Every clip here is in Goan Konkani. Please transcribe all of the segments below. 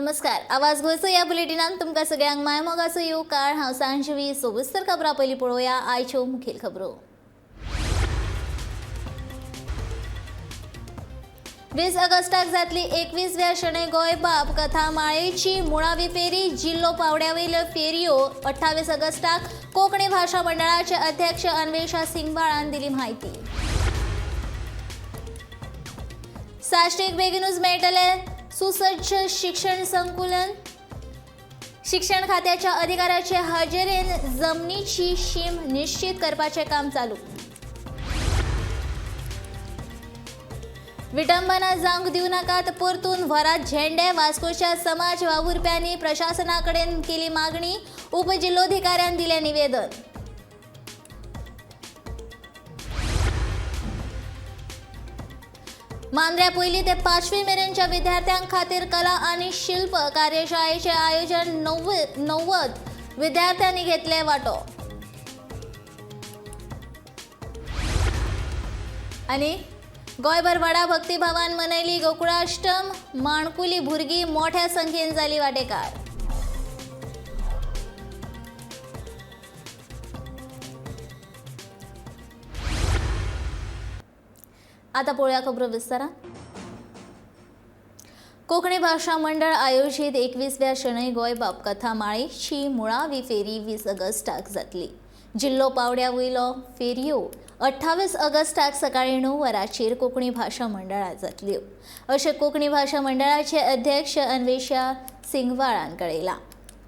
नमस्कार, आवाज गोंयचो ह्या बुलेटिनान तुमकां सगळ्यांक मायमोगाचो येवकार. हांव सांजवी. सविस्तर खबरां पयलीं पळोवया आयच्यो मुखेल खबरो. 20 ऑगस्टाक जातली 21व्या शणै गोंयबाब कथा माळेची मुळावी फेरी. जिल्लो पावड्यावयल्यो फेरयो 28 ऑगस्टाक. कोंकणी भाशा मंडळाचे अध्यक्ष अन्वेषा सिंगबाळान दिली म्हायती. साश्टीक बेगीनूच मेळटले सुसज्ज शिक्षण संकुलन. शिक्षण खात्याच्या अधिकाऱ्याचे हजेरेन जमनीची शीम निश्चित करपाचें काम चालू. विटंबना जावंक दिवं नाकात, परतून व्हरात झेंडे. वास्कोच्या समाज वावुरप्यांनी प्रशासना कडेन केली मागणी. उपजिल्लोधिकाऱ्यान दिलें निवेदन. मांद्र्या पयली ते पांचवी मेरेनच्या विद्यार्थ्यां खातीर कला आनी शिल्प कार्यशाळेचें आयोजन. 90 विद्यार्थ्यांनी घेतले वांटो. आनी गोंयभर व्हडा भक्तिभावान मनयली गोकुळाष्टम. माणकुली भुरगीं मोठ्या संख्येन जाली वांटेकार. आता पळोवया खबरो विस्तारान. कोंकणी भाशा मंडळ आयोजीत 21व्या शणै गोंयबाब कथा माळेची मुळावी फेरी 20 ऑगस्टाक जातली. जिल्लो पावड्या वयलो फेरयो 28 ऑगस्टाक सकाळीं 9 वरांचेर कोंकणी भाशा मंडळात जातल्यो, अशें कोंकणी भाशा मंडळाचे अध्यक्ष अन्वेषा सिंगवाळान कळयलां.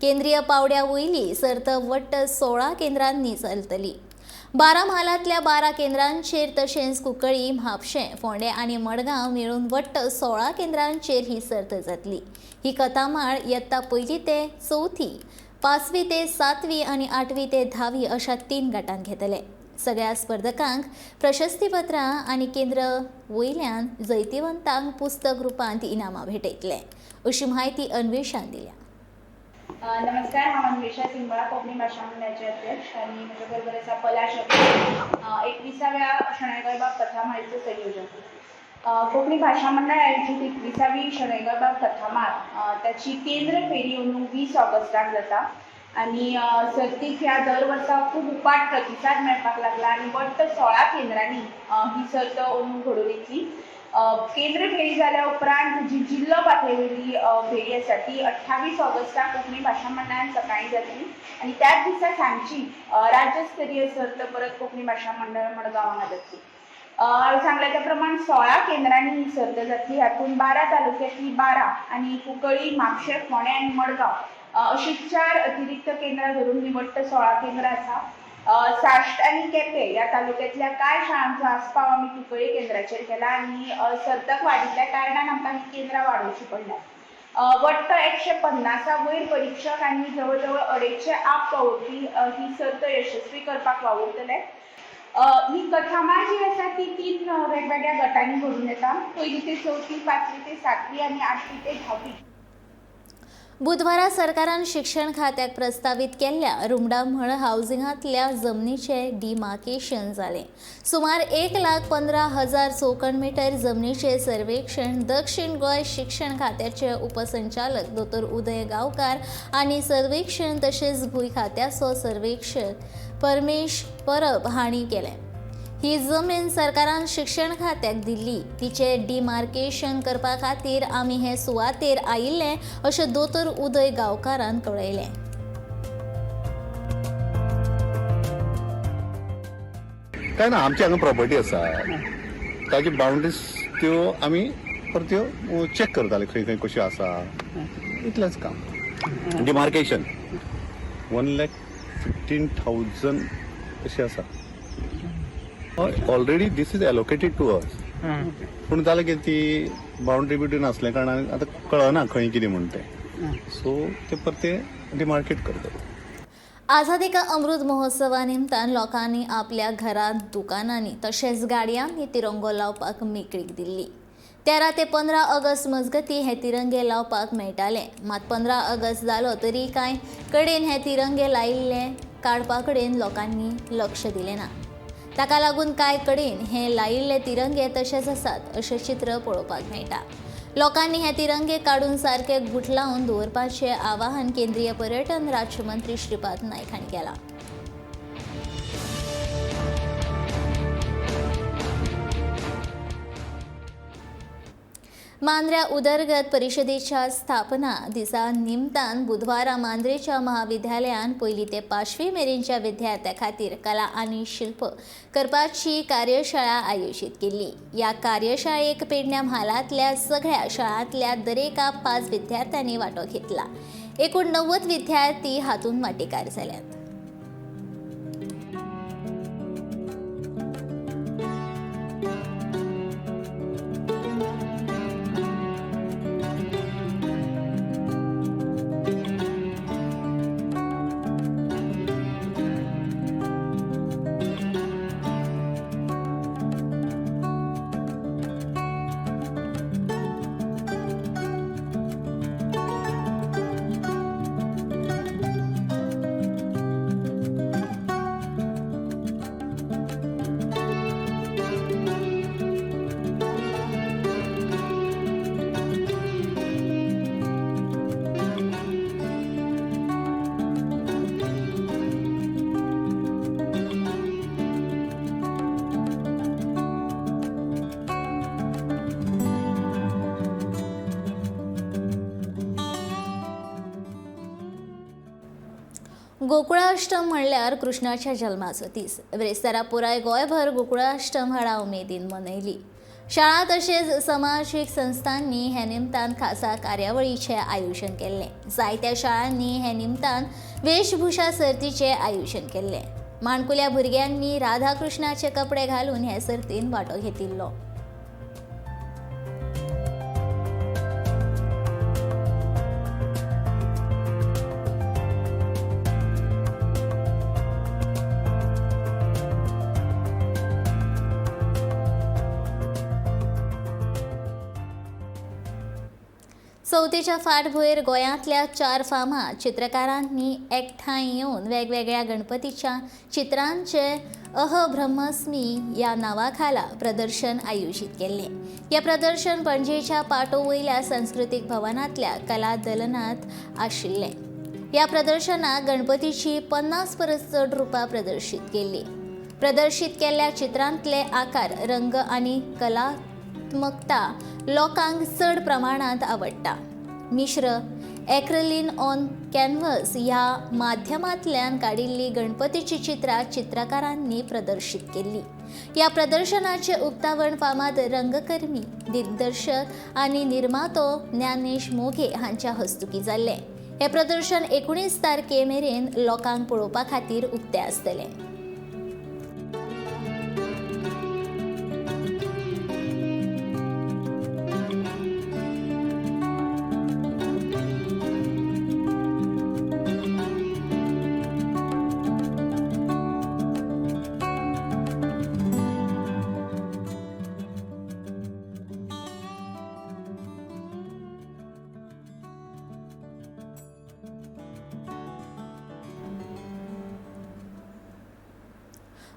केंद्रीय पावड्या वयली सर्त वट्ट 16 केंद्रांनी चलतली. 12 म्हालांतल्या 12 केंद्रांचेर तशेंच कुंकळी, म्हापशें, फोंडें आनी मडगांव मेळून वट्ट 16 केंद्रांचेर ही सर्त जातली. ही कथामाळ यत्ता पयली ते चवथी, पांचवी ते सातवी आनी आठवी ते धावी अशा 3 गटांत घेतले. सगळ्या स्पर्धकांक प्रशस्तीपत्रां आनी केंद्र वयल्यान जैतिवंतांक पुस्तक रुपांत इनामां भेटयतले, अशी म्हायती अन्वेषान दिल्या. नमस्कार, हांव अन्वेषा सिंगबाळ, कोंकणी भाशा मंडळाचे अध्यक्ष आनी म्हज्या बरोबर आसा पलाश अग्रवाल, 21व्या शणै गोंयबाब कथामाळेचो संयोजक. कोंकणी भाशा मंडळ आयोजीत 21वी शणै गोंयबाब कथामाळ ताची केंद्र फेरी अंदू 20 ऑगस्टाक जाता आनी सर्तीक ह्या दर वर्सा खूब उपाट प्रतिसाद मेळपाक लागला आनी वट्ट 16 केंद्रांनी ही सर्त अंदू घडोवन येतली. केंद्र फेरी जाल्या उपरांत जी जिल्लो पातळेवयली फेरी आसा ती 28 ऑगस्टाक कोंकणी भाशा मंडळान सकाळीं जातली आनी त्याच दिसा सांजची राज्य स्तरीय सर्त परत कोंकणी भाशा मंडळ मडगांव हांगा जातली. हांवें सांगलें त्या प्रमाण 16 केंद्रांनी ही सर्त जातली. हातूंत 12 तालुक्यांतली 12 आनी कुंकळी, म्हापशें, फोंडें आनी मडगांव अशी 4 अतिरिक्त केंद्रां धरून ही वट्ट 16 केंद्रां आसा. साश्ट आनी केपें ह्या तालुक्यांतल्या कांय शाळांचो आस्पाव आमी कुंकळी केंद्राचेर केला आनी सर्तक वाडिल्ल्या कारणान आमकां ही केंद्रां वाडोवचीं पडल्या. वट्ट 150 वयर परिक्षक आनी जवळ जवळ 250 आप वावुरपी ही सर्त यशस्वी करपाक वावुरतले. ही कथामाळ जी आसा ती 3 वेगवेगळ्या गटांनी घडून येता. पयली ते चवथी, पांचवी ते सातवी आनी आठवी ते धावी. बुधवारा सरकारान शिक्षण खात्याक प्रस्तावीत केल्ल्या रुमडामळ हावसिंगांतल्या जमनीचें डिमार्केशन जालें. सुमार 1,15,000 चौखण मिटर जमनीचें सर्वेक्षण दक्षिण गोंय शिक्षण खात्याचे उपसंचालक दोतोर उदय गांवकार आनी सर्वेक्षण तशेंच भूंय खात्याचो सर्वेक्षक परमेश परब हांणी केलें. ही जमीन सरकारान शिक्षण खात्याक दिल्ली. तिचें डिमार्केशन करपा खातीर आमी हे सुवातेर आयिल्ले, अशें दोतोर उदय गांवकारान कळयलें. काय ना, आमची हांगा प्रॉपर्टी आसा, ताची बाउंड्रीज त्यो आमी परत्यो चॅक करताले, खंय खंय कश्यो आसा, इतलेंच काम. डिमार्केशन 1,15,000 अशें आसा. Already this is allocated to us, पूण जालें की ती बाउंड्री बिवंड्री नासल्या कारणान आतां कळना खंय कितें म्हण तें, सो ते परते डिमार्केट करतात. आझादी का अमृत महोत्सवा निमतान लोकांनी आपल्या घरांत, दुकानांनी तशेंच गाडयांनी तिरंगो लावपाक मेकळीक दिल्ली. 13 ते 15 ऑगस्ट मजगतीं हे तिरंगे लावपाक मेळटाले. मात 15 ऑगस्ट जालो तरी कांय कडेन हे तिरंगे लायिल्ले काडपा कडेन लोकांनी लक्ष दिलें ना. ताका लागून कांय कडेन हे लायिल्ले तिरंगे तशेच आसात अशें चित्र पळोवपाक मेळटा. लोकांनी हे तिरंगे काडून सारके गुठलावन दवरपाचें आवाहन केंद्रीय पर्यटन राज्यमंत्री श्रीपाद नायक हांणी केलां. मांद्र्या उदरगत परिशदेच्या स्थापना दिसा निमतान बुधवारा मांद्रेच्या महाविद्यालयान पयली ते पांचवी मेरेनच्या विद्यार्थ्यां खातीर कला आनी शिल्प करपाची कार्यशाळा आयोजीत केल्ली. ह्या कार्यशाळेक पेडण्या म्हालांतल्या सगळ्या शाळांतल्या दरेका 5 विद्यार्थ्यांनी वांटो घेतला. एकूण 90 विद्यार्थी हातूंत वांटेकार जाल्यात. गोकुळाष्टम म्हणल्यार कृष्णाच्या जल्माचो दीस. ब्रेस्तारा पुराय गोंयभर गोकुळाष्टम व्हडा उमेदीन मनयली. शाळा तशेंच समाजीक संस्थांनी हे निमतान खासा कार्यावळीचें आयोजन केल्लें. जायत्या शाळांनी हे निमतान वेशभूषा सर्तीचें आयोजन केल्लें. माणकुल्या भुरग्यांनी राधाकृष्णाचे कपडे घालून हे सर्तीन वांटो घेतिल्लो. चवथीच्या फाटभुंयेर गोंयांतल्या 4 फामाद चित्रकारांनी एकठांय येवन वेगवेगळ्या गणपतीच्या चित्रांचे अह ब्रह्मस्मी ह्या नांवाखाला प्रदर्शन आयोजीत केल्लें. हें प्रदर्शन पणजेच्या पाटो वयल्या सांस्कृतीक भवनांतल्या कला दलनांत आशिल्लें. ह्या प्रदर्शनाक गणपतीची 50 परस चड रुपां प्रदर्शीत केल्लीं. प्रदर्शीत केल्ल्या चित्रांतले आकार, रंग आनी कलात्मकता लोकांक चड प्रमाणांत आवडटा. मिश्र एक्रेलिन ऑन कॅनव्हस ह्या माध्यमांतल्यान काडिल्ली गणपतीची चित्रां चित्रकारांनी प्रदर्शीत केल्ली. ह्या प्रदर्शनाचें उक्तावण फामाद रंगकर्मी, दिग्दर्शक आनी निर्मातो ज्ञानेश मोघे हांच्या हस्तुकीं जाल्लें. हें प्रदर्शन 19 तारखे मेरेन लोकांक पळोवपा खातीर उक्तें आसतलें.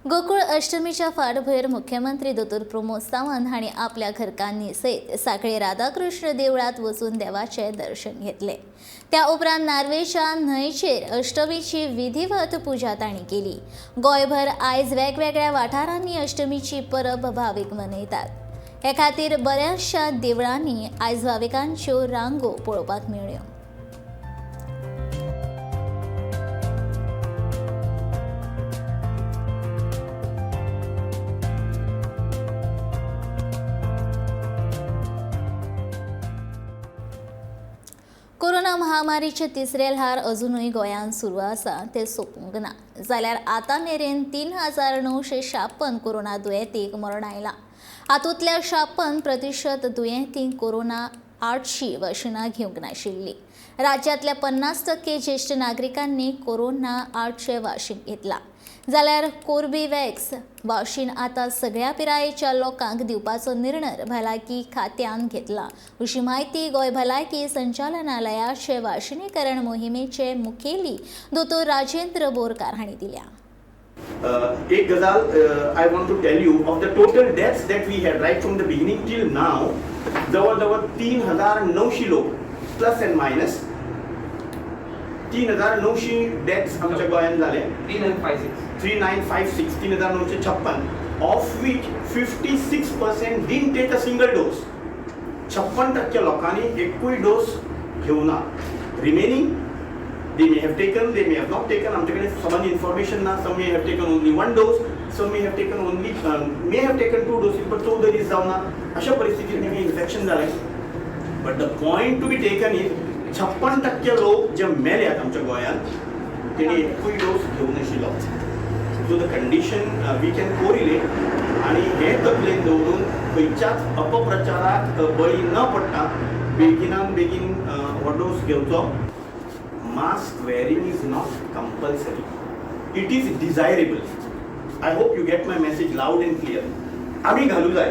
गोकुळ अष्टमीच्या फाटभुंयेर मुख्यमंत्री दोतोर प्रमोद सावंत हांणी आपल्या घरकान्नी सयत सांखळे राधाकृष्ण देवळांत वचून देवाचें दर्शन घेतलें. त्या उपरांत नार्वेच्या न्हंयचेर अष्टमीची विधिवत पुजा तांणी केली. गोंयभर आयज वेगवेगळ्या वाठारांनी अष्टमीची परब भावीक मनयतात. हे खातीर बऱ्याचशा देवळांनी आयज भाविकांच्यो रांगो पळोवपाक मेळ्ळ्यो. कोरोना महामारीचे तिसरे ल्हार अजुनूय गोंयांत सुरू आसा, तें सोंपूंक ना. जाल्यार आतां मेरेन 3956 कोरोना दुयेंतींक मरण आयलां. हातूंतल्या 56% दुयेंतींक कोरोना आडशी वाशिनां घेवंक नाशिल्लीं. राज्यांतल्या 50% ज्येश्ठ नागरिकांनी कोरोना आडशें वाशीन घेतलां. जाल्यार कोर्बेवॅक्स वाशीन आतां सगळ्या पिरायेच्या लोकांक दिवपाचो निर्णय भलायकी खात्यान घेतला, अशी म्हायती गोंय भलायकी संचालनालयाचे वाशिनीकरण मोहिमेचे मुखेली दोतोर राजेंद्र बोरकार हांणी दिल्या. एक गजाल I want to tell you, of the total deaths that we had right from the beginning till now, जवळ जवळ 3900 लोक प्लस अँड मायनस 3900 डेथ्स आमच्या गोंयांत जाले. 3956. 3956, 3956, of which 56% didn't take a single dose. 56% लोकांनी एकूय डोस घेवना. Remaining they may have taken, they may have not taken. आमचे कडेन समान इन्फॉर्मेशन ना. Some may have taken only one dose, some may have taken only may have taken two doses, but 14 दीस जावना. अशा परिस्थितीत तांकां इन्फेक्शन जालें. But the point to be taken is 56% लोक जे मेल्यात आमच्या गोंयांत तेणी एकूय डोस घेवंक नाशिल्लो. So the condition we can correlate आनी हें तकलेन दवरून खंयच्याच अपप्रचाराक बळी न पडटा बेगिनान बेगीन हो डोस घेवचो. Mask wearing is not compulsory, it is desirable. I hope you get my message loud and clear. आमी घालूं जाय.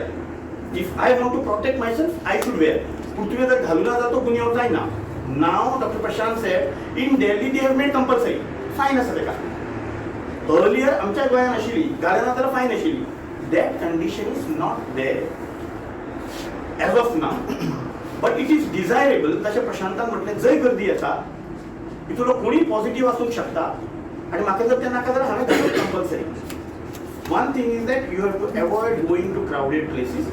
If I want to protect myself I should wear. पूण तुवें जर घालूं ना जाल्यार तो गुन्यांव जायना. Now doctor Prashant said in Delhi they have made compulsory, fine आसा तेका. अर्लियर आमच्या गोंयांत आशिल्ली, घालना जाल्यार फायन आशिल्ली. That condition is not there as of now, but it is desirable. तशें प्रशांतान म्हटलें, जंय गर्दी आसा तितूंतलो कोणूय पॉझिटीव आसूंक शकता आनी म्हाका जर तें नाका जाल्यार हांवें घालप compulsory. One thing is that you have to avoid going to crowded places,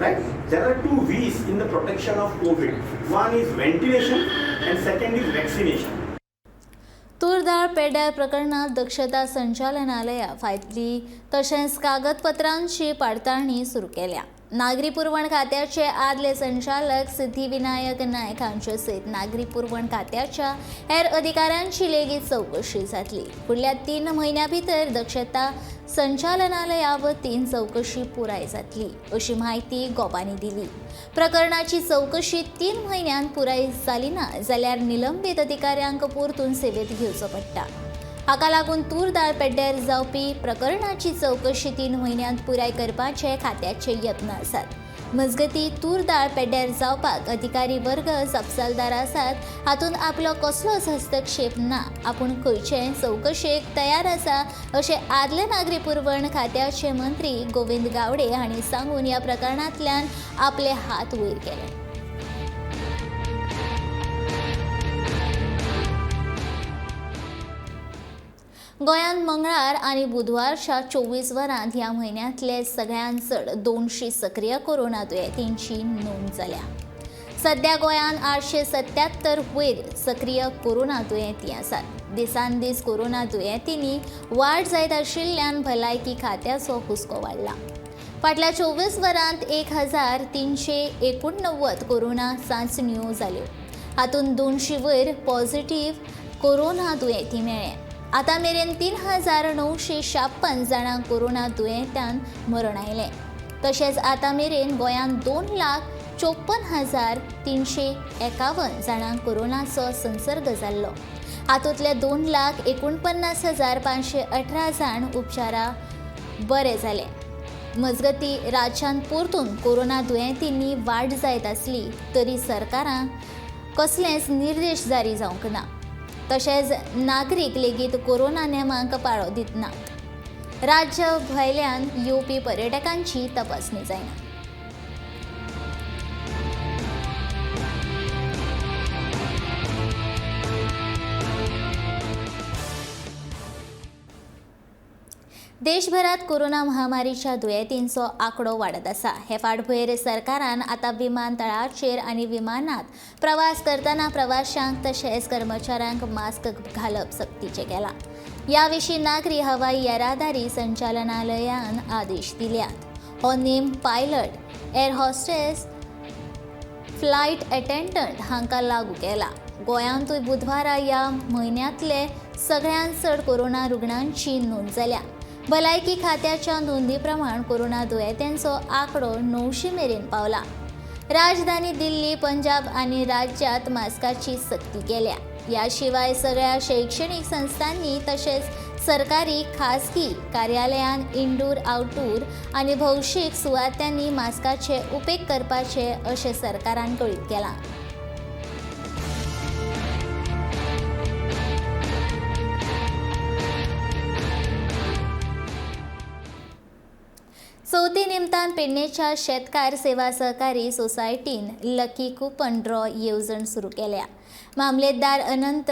right? There are two V's in the protection of COVID. One is ventilation and second is vaccination. तूर दाळ पेड्ड्यार प्रकरणात दक्षता संचालनालया फायली तशेंच कागदपत्रांची पाडताळणी सुरू केल्या. नागरी पुरवण खात्याचे आदले संचालक सिद्धिविनायक नायक हांचे सयत नागरी पुरवण खात्याच्या हेर अधिकाऱ्यांची लेगीत चवकशी जातली. फुडल्या 3 म्हयन्यां भितर दक्षता संचालनालया वतीन चवकशी पुराय जातली अशी म्हायती गोपांनी दिली. प्रकरणाची चवकशी 3 म्हयन्यांत पुराय जाली ना जाल्यार निलंबीत अधिकाऱ्यांक परतून सेवेत घेवचो पडटा. हाका लागून तूर दाळ पेड्ड्यार जावपी प्रकरणाची चवकशी 3 म्हयन्यांत पुराय करपाचे खात्याचे यत्न आसात. मजगती तूर दाळ पेड्ड्यार जावपाक अधिकारी वर्ग जापसालदार आसात, हातूंत आपलो कसलोच हस्तक्षेप ना, आपूण खंयचे चवकशेक तयार आसा अशें आदले नागरी पुरवण खात्याचे मंत्री गोविंद गावडे हांणी सांगून ह्या प्रकरणांतल्यान आपले हात वयर केले. गोंयांत मंगळार आनी बुधवारच्या 24 वरांत ह्या म्हयन्यांतले सगळ्यांत चड 200 सक्रीय कोरोना दुयेंतींची नोंद जाल्या. सध्या गोंयांत 877 वयर सक्रीय कोरोना दुयेंती आसात. दिसान दीस कोरोना दुयेंतींनी वाड जायत आशिल्ल्यान भलायकी खात्याचो हुस्को वाडला. फाटल्या 24 वरांत 1389 कोरोना चांचण्यो जाल्यो. हातूंत 200 वयर पॉझिटीव कोरोना दुयेंती मेळ्ळे. आतां मेरेन 3956 जाणांक कोरोना दुयेंतान मरण आयलें. तशेंच आतां मेरेन गोंयांत 2,54,351 जाणांक कोरोनाचो संसर्ग जाल्लो. हातूंतले 2,49,518 जाण उपचारा बरे जाले. मजगती राज्यांत परतून कोरोना दुयेंतींनी वाड जायत आसली तरी सरकारान कसलेच निर्देश जारी जावंक ना. तशेंच नागरीक लेगीत कोरोना नेमांक पाळो दिनात. राज्य भायल्यान येवपी पर्यटकांची तपासणी जायना. देशभरात कोरोना महामारीच्या दुयेंतींचो आंकडो वाडत आसा. हे फाटभुंयेर सरकारान आतां विमानतळाचेर आनी विमानात प्रवास करतना प्रवाशांक तशेंच कर्मचाऱ्यांक मास्क घालप सक्तीचें केलां. ह्या विशीं नागरी हवाई येरादारी संचालनालयान आदेश दिल्यात. हो नेम pilot, air hostess, flight attendant हांकां लागू केला. गोंयांतूय बुधवारा ह्या म्हयन्यांतले सगळ्यांत चड कोरोना रुग्णांची नोंद जाल्या. भलायकी खात्याच्या नोंदी प्रमाण कोरोना दुयेंत्यांचो आंकडो 900 मेरेन पावला. राजधानी दिल्ली, पंजाब आनी राज्यांत मास्काची सक्ती केल्या. ह्या शिवाय सगळ्या शैक्षणिक संस्थांनी तशेंच सरकारी, खासगी कार्यालयान इनडोर, आउटडोर आनी भौशीक सुवातांनी मास्काचे उपेग करपाचे अशें सरकारान कळीत केलां. चवथी निमतान पेडणेच्या शेतकार सेवा सहकारी सोसायटीन लकी कुपन ड्रॉ येवजण सुरू केल्या. मामलेदार अनंत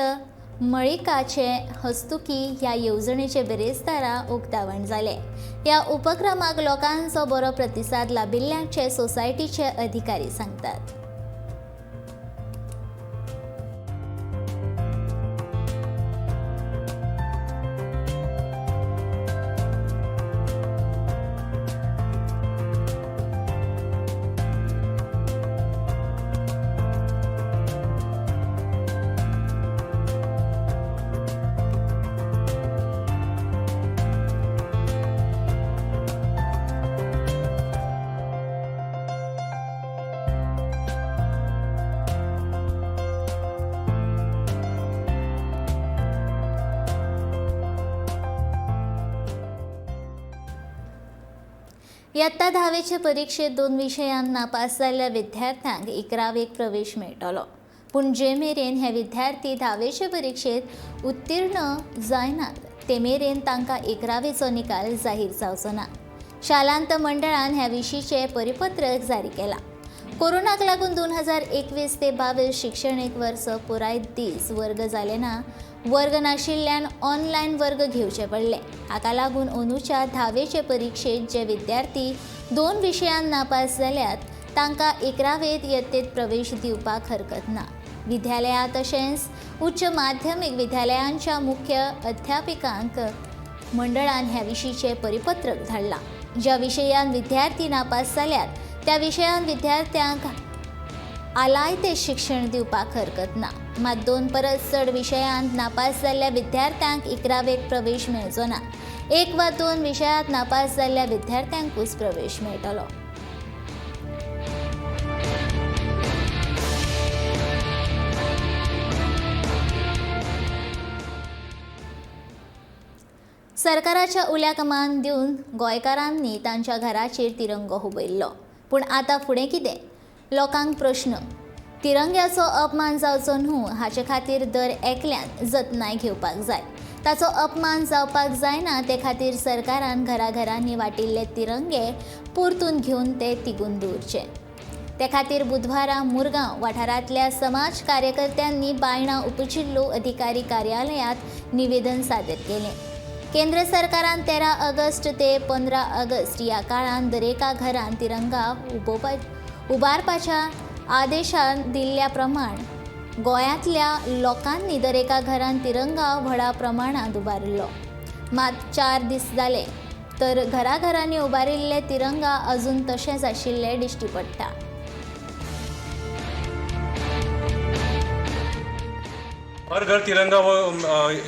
मळिकाचे हस्तुकी ह्या येवजणेचे बिरेस्तारा उक्तावण जालें. ह्या उपक्रमाक लोकांचो बरो प्रतिसाद लाबिल्ल्याचे सोसायटीचे अधिकारी सांगतात. इयत्ता धावेचे परिक्षेत 2 विशयांत नापास जाल्ल्या विद्यार्थ्यांक 11वेक प्रवेश मेळटलो. पूण जे मेरेन हे विद्यार्थी धावेचे परिक्षेत उत्तीर्ण जायनात ते मेरेन तांकां 11वेचो निकाल जाहीर जावचो ना. शालांत मंडळान ह्या विशींचें परिपत्रक जारी केलां. कोरोनाक लागून 2021 ते 22 शिक्षणीक वर्स पुराय दीस वर्ग जाले ना. वर्ग नाशिल्ल्यान ऑनलायन वर्ग घेवचे पडले. हाका लागून अंदूच्या धावेचे परिक्षेत जे विद्यार्थी 2 विशयांत नापास जाल्यात तांकां 11वेंत इयत्तेत प्रवेश दिवपाक हरकत ना. विद्यालयां तशेंच उच्च माध्यमीक विद्यालयांच्या मुख्य अध्यापिकांक मंडळान ह्या विशींचें परिपत्रक धाडलां. ज्या विशयांत विद्यार्थी नापास जाल्यात त्या विशयांत विद्यार्थ्यांक आलायते शिक्षण दिवपाक हरकत ना. मात 2 परस चड विशयांत नापास जाल्ल्या विद्यार्थ्यांक 11वेक प्रवेश मेळचो ना. 1 वा 2 विशयांत नापास जाल्ल्या विद्यार्थ्यांकूच प्रवेश मेळटलो. सरकाराच्या उल्याक मान दिवन गोंयकारांनी तांच्या घराचेर तिरंगो हुबयल्लो. पूण आतां फुडें कितें? लोकांक प्रश्न. तिरंग्याचो अपमान जावचो न्हू हाचे खातीर दर एकल्यान जतनाय घेवपाक जाय. ताचो अपमान जावपाक जायना ते खातीर सरकारान घराघरांनी वाटिल्ले तिरंगे परतून घेवन ते तिगून दवरचे. ते खातीर बुधवारा मुरगांव वाठारांतल्या समाज कार्यकर्त्यांनी बायणा उपजिल्लो अधिकारी कार्यालयांत निवेदन सादर केलें. केंद्र सरकारान 13 ऑगस्ट ते 15 ऑगस्ट ह्या काळांत दरेका घरान तिरंगा उबारपाच्या आदेशान दिल्ल्या प्रमाण गोंयांतल्या लोकांनी दरेका घरान तिरंगा व्हडा प्रमाणांत उबारिल्लो. मात 4 दीस जाले तर घराघरांनी उबारिल्ले तिरंगा अजून तशेंच आशिल्ले दिश्टी पडटा. हर घर तिरंगा हो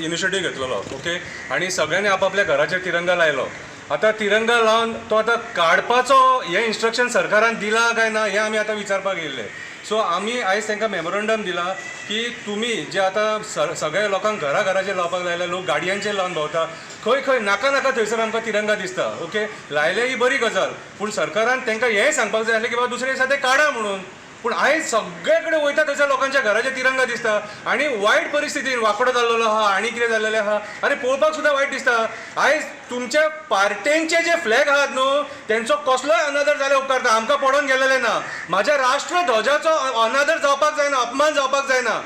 इनिशिएटीव घेतलेलो, ओके, आनी सगळ्यांनी आपापल्या घराचेर तिरंगा लायलो. आतां तिरंगा लावन तो आतां काडपाचो हें इन्स्ट्रक्शन सरकारान दिलां काय ना हें आमी आतां विचारपाक येयल्ले. सो आमी आयज तांकां मेमोरंडम दिलां की तुमी जे आतां सगळ्या लोकांक घरा घराचेर लावपाक लायल्या, लोक गाडयांचेर लावन भोंवता, खंय खंय नाका नाका थंयसर आमकां तिरंगा दिसता. ओके, लायले ही बरी गजाल, पूण सरकारान तांकां हेंय सांगपाक जाय आसलें की बाबा दुसरे दिसा ते काडा म्हणून. पूण आयज सगळे कडेन वयता थंयसर लोकांच्या घराचेर तिरंगा दिसता आनी वायट परिस्थितीन वांकडो जाल्लो आहा आनी कितें जाल्लेलें आहा, आनी पळोवपाक सुद्दां वायट दिसता. आयज तुमच्या पार्टेंचे जे फ्लॅग आहात न्हू तेंचो कसलोय अनादर जाल्यार उपकारता, आमकां पडोवन गेल्लेलें ना. म्हाज्या राष्ट्रध्वजाचो अनादर जावपाक जायना, अपमान जावपाक जायना.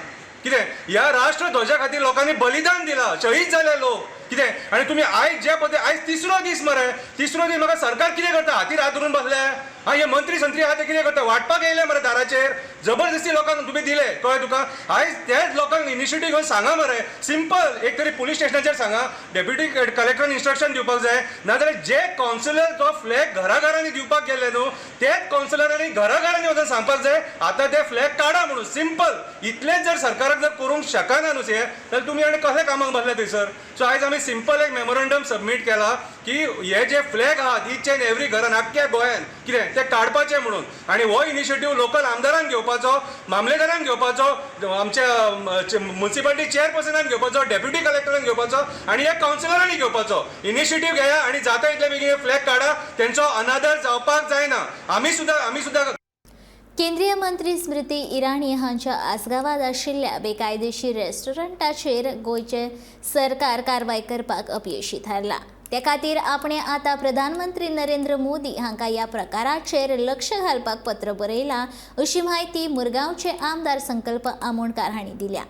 कितें ह्या राष्ट्रध्वजा खातीर लोकांनी बलिदान दिलां, शहीद जाले लोक. कितें आनी तुमी आयज जे पद्दतीन आयज तिसरो दीस मरे, तिसरो दीस म्हाका सरकार कितें करता, हातीर हात धरून बसले. आं, हे मंत्री संत्री आहा ते कितें करता, वाटपाक येयले मरे दाराचेर, जबरदस्ती लोकांक तुमी दिले, कळ्ळें तुका. आयज तेच लोकांक इनिशिएटीव घेवन सांगा मरे, सिंपल एक तरी पुलीस स्टेशनाचेर सांगा, डेप्युटी कलेक्टरान इन्स्ट्रक्शन दिवपाक जाय, नाजाल्यार जे कावन्सिलर तो फ्लॅग घराघरांनी दिवपाक गेल्ले न्हू तेच कावन्सिलरांनी घराघरांनी वचून सांगपाक जाय आतां ते फ्लॅग काडा म्हणून. सिंपल इतलेंच जर सरकाराक जर करूंक शकना न्हू हें, जाल्यार तुमी आनी कसल्या कामाक बसले थंयसर. सो आयज आमी सिंपल एक मेमोरंडम सबमीट केला की हे जे फ्लॅग आहात इच एंड एवरी घरान आख्ख्या गोंयान कितें ते काडपाचे म्हणून. आनी हो इनिशिएटीव लोकल आमदारान घेवपाचो, मामलेदारान घेवपाचो, आमच्या मुन्सिपालिटी चेअरपर्सनान घेवपाचो, डेप्युटी कलेक्टरान घेवपाचो आनी ह्या कावन्सिलरांनी घेवपाचो. इनिशिएटीव घेया आनी जाता इतले बेगीन फ्लॅग काडा, तेंचो अनादर जावपाक जायना. आमी सुद्दां केंद्रीय मंत्री स्मृती इराणी हांच्या आसगांवांत आशिल्ल्या बेकायदेशीर रेस्टॉरंटाचेर गोंयचें सरकार कारवाय करपाक अपयशी थारला. ते खातीर आपणे आतां प्रधानमंत्री नरेंद्र मोदी हांकां ह्या प्रकाराचेर लक्ष घालपाक पत्र बरयलां अशी म्हायती मुरगांवचे आमदार संकल्प आमोणकार हांणी दिल्या.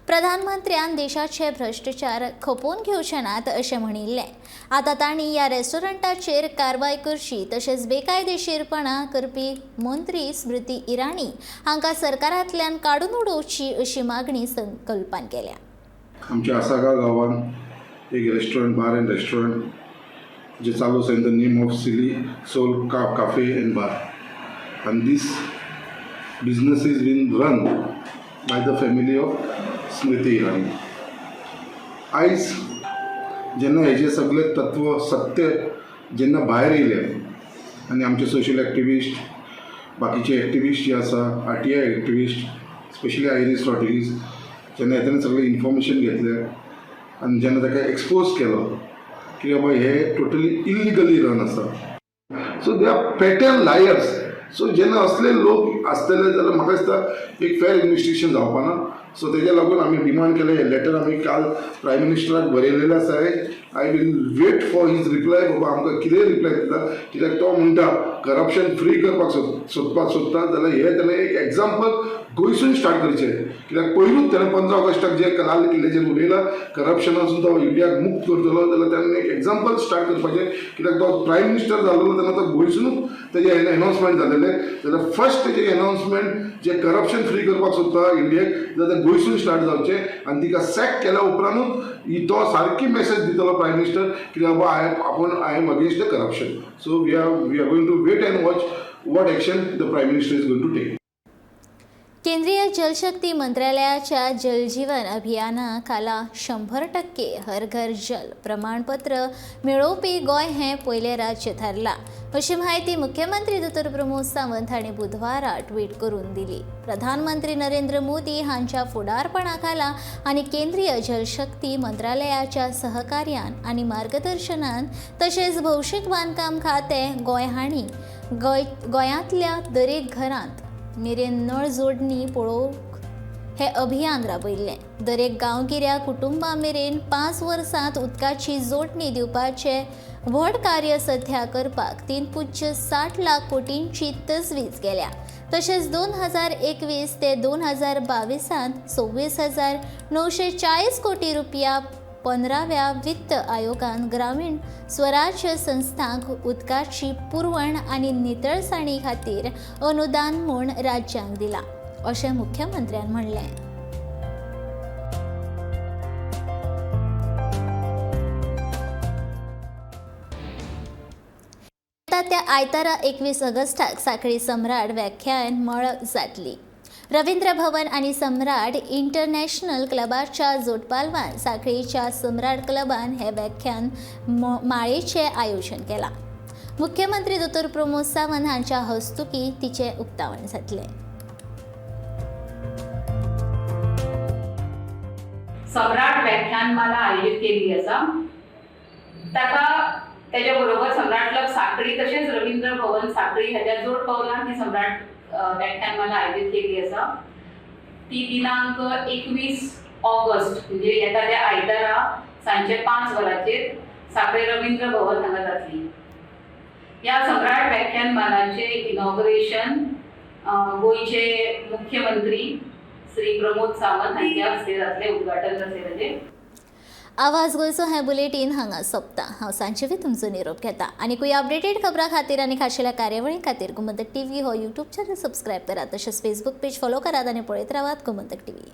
प्रधानमंत्र्यान देशाचे भ्रश्टाचार खपोवन घेवचे नात अशें म्हणिल्लें. आतां तांणी ह्या रेस्टॉरंटाचेर कारवाय करची तशेंच बेकायदेशीरपणां करपी मंत्री स्मृती इराणी हांकां सरकारांतल्यान काडून उडोवची अशी मागणी संकल्पान केल्या. आमच्या आसागांव गांवांत एक रेस्टॉरंट, बार एंड रेस्टॉरंट जे चालू आसा in the name of Silly Soul Cafe and Bar, आनी this business is been run by the family of Smriti Irani. आयज जेन्ना हेजे सगळे तत्व सत्य जेन्ना भायर येयले आनी आमचे सोशल एक्टिविस्ट, बाकीचे एक्टिविस्ट जे आसा, RTI activist, specially Iris Rodrigues, जेन्ना तेणें सगळें इन्फॉर्मेशन घेतलें आनी जेन्ना ताका एक्सपोज केलो की बाबा हे टोटली इलिगली रन आसा, so they are patent liars. So जेन्ना असले लोक आसतले जाल्यार म्हाका दिसता एक फेर इन्वेस्टिगेशन जावपाना. सो तेज्या लागून आमी डिमांड केलें. हें लेटर आमी काल प्रायम मिनिस्टराक बरयलेलें आसा. I will wait for his reply. बाबा आमकां कितें रिप्लाय दिता, कित्याक तो म्हणटा करप्शन फ्री करपाक सोदपाक सोदता, जाल्यार हें ताणें एक एग्जाम्पल गोंयसून स्टार्ट करचें. कित्याक पयरूच ताणें 15 ऑगस्टाक जे लाल किल्ल्याचेर उलयला, करप्शनासून तो इंडियाक मुक्त करतलो, जाल्यार ताणें एक एग्जाम्पल स्टार्ट करपाचें. कित्याक तो प्रायम मिनिस्टर जाल्लो तेन्ना तो गोंयसुनूच तेजें एनावन्समेंट जालेलें, जाल्यार फर्स्ट तेजें एनावन्समेंट जे करप्शन फ्री करपाक सोदता इंडियेक, जाल्यार तें गोंयसून स्टार्ट जावचें आनी तिका सॅक केल्या उपरांतूच ही तो सारकी मेसेज दितलो प्रायम मिनिस्टर की बाबा I आपूण I am against the corruption. So we are going to wait and watch what action the Prime Minister is going to take. केंद्रीय जलशक्ती मंत्रालयाच्या जलजीवन अभियाना खाला 100% हर घर जल प्रमाणपत्र मेळोवपी गोंय हें पयलें राज्य थारलां अशी म्हायती मुख्यमंत्री दोतोर प्रमोद सावंत हांणी बुधवारा ट्वीट करून दिली. प्रधानमंत्री नरेंद्र मोदी हांच्या फुडारपणा खाला आनी केंद्रीय जलशक्ती मंत्रालयाच्या सहकार्यान आनी मार्गदर्शनान तशेंच भौशीक बांदकाम खातें गोंय हांणी गोंयांतल्या दरेक घरांत मेरेन नळ जोडणी पळोवंक हें अभियान राबयल्लें. दरेक गांवगिऱ्या कुटुंबा मेरेन 5 वर्सांत उदकाची जोडणी दिवपाचें व्हड कार्य सध्या करपाक 3.60 लाख कोटींची तजवीज केल्या. तशेंच 2021 ते 2022त 26,940 कोटी रुपया 15व्या वित्त आयोगान ग्रामीण स्वराज्य संस्थांक उदकाची पुरवण आनी नितळसाणी खातीर अनुदान म्हूण राज्यांक दिलां अशें मुख्यमंत्र्यान म्हणलें. येता त्या आयतारा 21 ऑगस्टाक सांखळी सम्राट व्याख्यान मळ जातली. रवींद्र भवन आनी सम्राट इंटरनॅशनल क्लबाच्या जोडपालवान सांखळीच्या सम्राट क्लबान हें व्याख्यान माळेचें आयोजन केलां. मुख्यमंत्री दोतोर प्रमोद सावंत हांच्या हस्तुकीं तिचें उक्तावण जातलें. सम्राट व्याख्यानमाला आयोजीत केल्ली आसा. ताका तेच्या बरोबर सम्राट क्लब सांखळी तशेंच रवींद्र भवन सांखळी हाच्या जोड पावलान ही सम्राट व्याख्यानमाला आयोजीत केल्ली आसा. ती दिनांक 21 ऑगस्ट म्हणजे येता त्या आयतारा सांजचे 5 वरांचेर सांखळे रवींद्र भवन हांगा जातली. ह्या सम्राट व्याख्यानमालाचें इनॉग्रेशन गोंयचे मुख्यमंत्री श्री प्रमोद सावंत हांच्या हस्ते जातलें, उद्घाटन जातलें ताजें. आवाज गोंयचो हें बुलेटीन हांगा सोंपता. हांव सांजवी तुमचो निरोप घेता. आनीकूय अपडेटेड खबरां खातीर आनी खाशेल्या कार्यावळी खातीर गोमंतक टीव्ही हो युट्यूब चॅनल सबस्क्रायब करात, तशेंच फेसबूक पेज फॉलो करात आनी पळयत रावात गोमंतक टीव्ही.